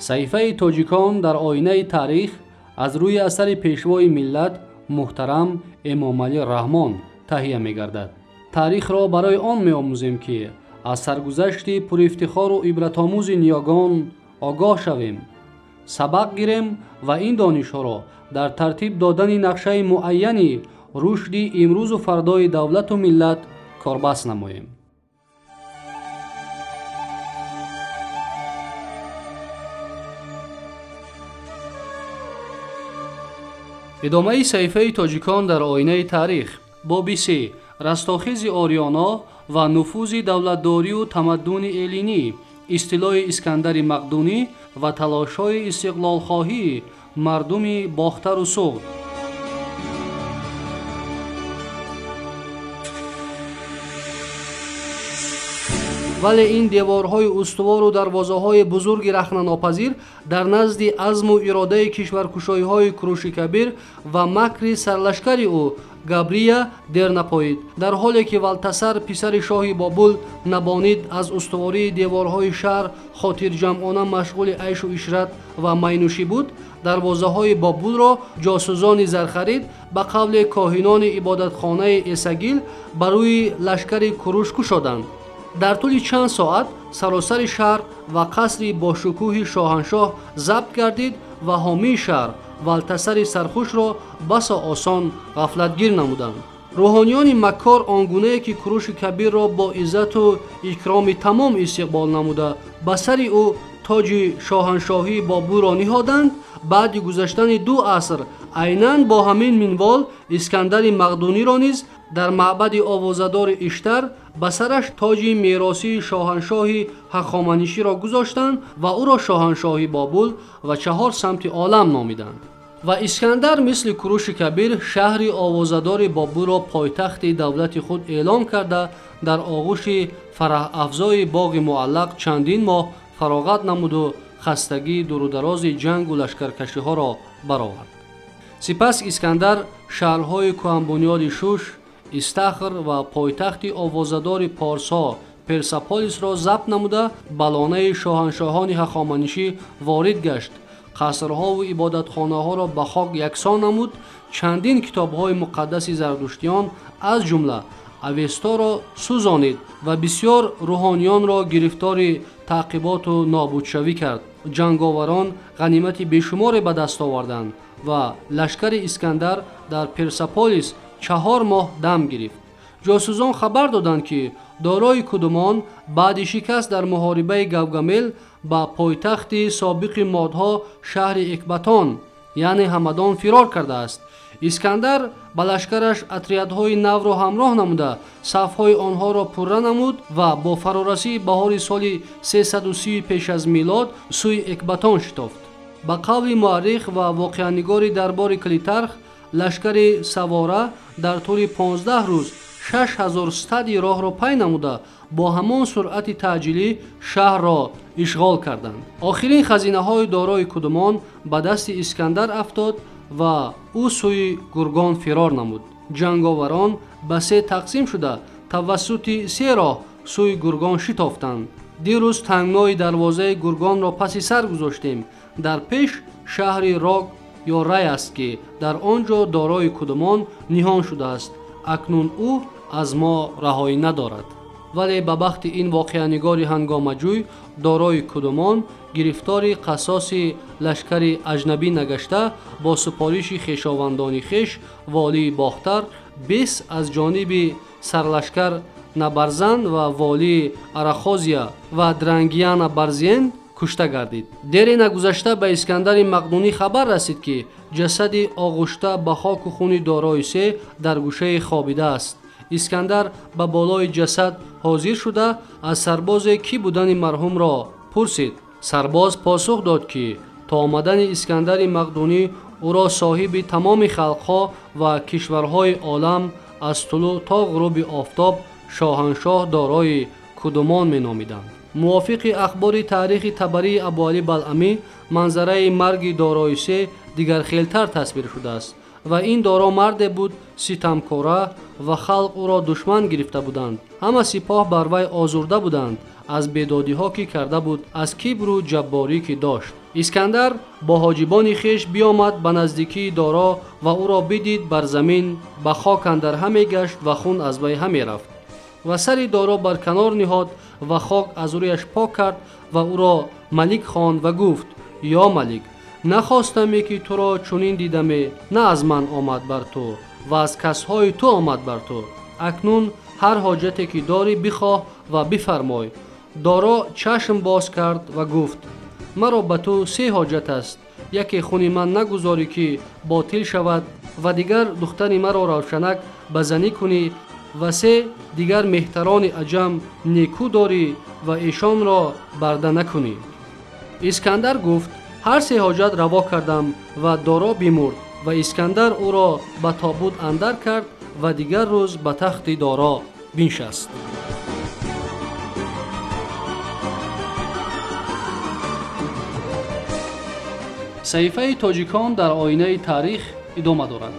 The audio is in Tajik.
Саҳифаи тоҷикон дар оинаи таърих аз рӯи асари пешвои миллат муҳтарам Эмомалӣ Раҳмон таҳия мегардад. Таърихро барои он меомӯзем, ки аз саргузашти пурифтихору ибратомӯзи ниёгон огоҳ шавем, сабақ гирем ва ин донишҳоро дар тартиб додани нақшаи муайяни рушди имрӯзу фардои давлату миллат корбаст намоем. Идомаи саҳифаи тоҷикон дар оинаи таърих, боби се, растохези ориёно ва нуфузи давлатдорию тамаддуни эллинӣ, истилои Искандари Мақдунӣ ва талошҳои истиқлолхоҳии мардуми Бохтару Суғд. Вале ин деворҳои устувору дарвозаҳои бузурги рахнанопазир дар назди азму иродаи кишваркушоиҳои Куруши Кабир ва макри сарлашкари ӯ Габрия дер напоид. Дар ҳоле ки Валтасар писари шоҳи Бобул Набонид аз устувории деворҳои шаҳр хотирҷамъона машғули айшу ишрат ва майнӯшӣ буд, дарвозаҳои Бобулро ҷосузони зархарид ба қавли коҳинони ибодатхонаи Эсагил ба рӯи лашкари Куруш кушоданд. Дар тӯли чанд соат саросари шаҳр ва қасри бошукӯҳи шоҳаншоҳ забт гардид ва ҳомии шаҳр Валтасари сархушро басо осон ғафлатгир намуданд. Рӯҳониёни маккор он гунае ки Куруши Кабирро бо иззату икроми тамом истиқбол намуда ба сари ӯ тоҷи шоҳаншоҳии Бобулро ниҳоданд, баъди гузаштани 2 аср айнан бо ҳамин минвол Искандари Мақдуниро низ дар маъбади овозадори Иштар ба сараш тоҷи меросии шоҳаншоҳи ҳахоманиширо гузоштанд ва ӯро шоҳаншоҳи Бобул ва 4 самти олам номиданд. Ва Искандар мисли Куруши Кабир шаҳри овозадори Бобулро пойтахти давлати худ эълон карда дар оғӯши фараҳафзои боғи муаллақ чандин моҳ фароғат намуду хастагии дурударози ҷангу лашкаркашиҳоро баровард. Сипас Искандар шаҳрҳои кӯҳанбунёди Шуш, Истахр ва пойтахти овозадори Порсҳо Персаполисро забт намуда ба лонаи шоҳаншоҳони ҳахоманишӣ ворид гашт, қасрҳову ибодатхонаҳоро ба хок яксон намуд, чандин китобҳои муқаддаси зардуштиён аз ҷумла Авесторо сӯзонид ва бисёр рӯҳониёнро гирифтори таъқиботу нобудшавӣ кард. Ҷанговарон ғанимати бешуморе ба даст оварданд ва лашкари Искандар дар Персаполис 4 моҳ дам гирифт. Ҷосузон хабар доданд, ки дорои Кудумон баъди шикаст дар муҳорибаи Гавгамел ба пойтахти собиқи модҳо шаҳри Экбатон, яъне Ҳамадон фирор кардааст. Искандар ба лашкараш отрядҳои навро ҳамроҳ намуда сафҳои онҳоро пурра намуд ва бо фарорасии баҳори соли 330 пеш аз милод сӯи Экбатон шитофт. Ба қавли муаррих ва воқеанигори дарбори Клитарх, лашкари савора дар тӯли 15 рӯз 6000 стади роҳро пай намуда бо ҳамон суръати таъҷилӣ шаҳрро ишғол карданд. Охирин хазинаҳои дорои Кудумон ба дасти Искандар афтод ва ӯ сӯи Гургон фирор намуд. Ҷанговарон ба 3 тақсим шуда тавассути 3 роҳ сӯи Гургон шитофтанд. Дирӯз тангнои дарвозаи Гургонро паси сар гузоштем. Дар пеш шаҳри Рог ё Рай аст, ки дар он ҷо дорои Кудумон ниҳон шудааст. Акнун ӯ аз мо раҳоӣ надорад. Вале ба бахти ин воқеанигори ҳангомаҷӯй дорои Кудумон гирифтори қассоси лашкари аҷнабӣ нагашта бо супориши хешовандони хеш волии Бохтар Бес аз ҷониби сарлашкар Набарзан ва волии Арахозия ва Дрангияна Барзиен кушта гардид. Дере нагузашта ба Искандари Мақдунӣ хабар расид, ки ҷасади оғушта ба хоку хуни дорои се дар гӯшаи хобидааст. Искандар ба болои ҷасад ҳозир шуда аз сарбозе кӣ будани марҳумро пурсид. Сарбоз посух дод, ки то омадани Искандари Мақдунӣ ӯро соҳиби тамоми халқҳо ва кишварҳои олам аз тулӯъ то ғуруби офтоб шоҳаншоҳ дорои Кудумон меномиданд. Мувофиқи ахбори таърихи Табарии Абуалӣ Балъамӣ, манзараи марги дорои се дигархелтар тасвир шудааст ва ин доро марде буд ситамкора ва халқ ӯро душман гирифта буданд. Ҳама сипоҳ бар вай озурда буданд. аз бедодиҳо ки карда буд, аз кибру ҷабборӣ ки дошт. Искандар бо ҳоҷибони хеш биомад ба наздикии Доро ва ӯро бидид бар замин ба хок андар ҳаме гашт ва хун аз вай ҳаме рафт. Ва сари Доро бар канор ниҳод ва хок аз рӯяш пок кард ва ӯро малик хонд ва гуфт: ё малик, нахостаме ки туро чунин дидаме, на аз ман омад бар ту ва аз касҳои ту омад бар ту. Акнун ҳар ҳоҷате ки дорӣ бихоҳ ва бифармой. Доро чашм боз кард ва гуфт: маро ба ту се ҳоҷат аст. Яке хуни ман нагузорӣ ки ботил шавад ва дигар духтари маро Равшанак ба занӣ кунӣ ва се дигар меҳтарони аҷам некӯ дорӣ ва эшонро барда накунӣ. Искандар гуфт: ҳар се ҳоҷат раво кардам. Ва Доро бимурд ва Искандар ӯро ба тобут андар кард ва дигар рӯз ба тахти Доро биншаст. Саҳифаи тоҷикон дар оинаи таърих идома дорад.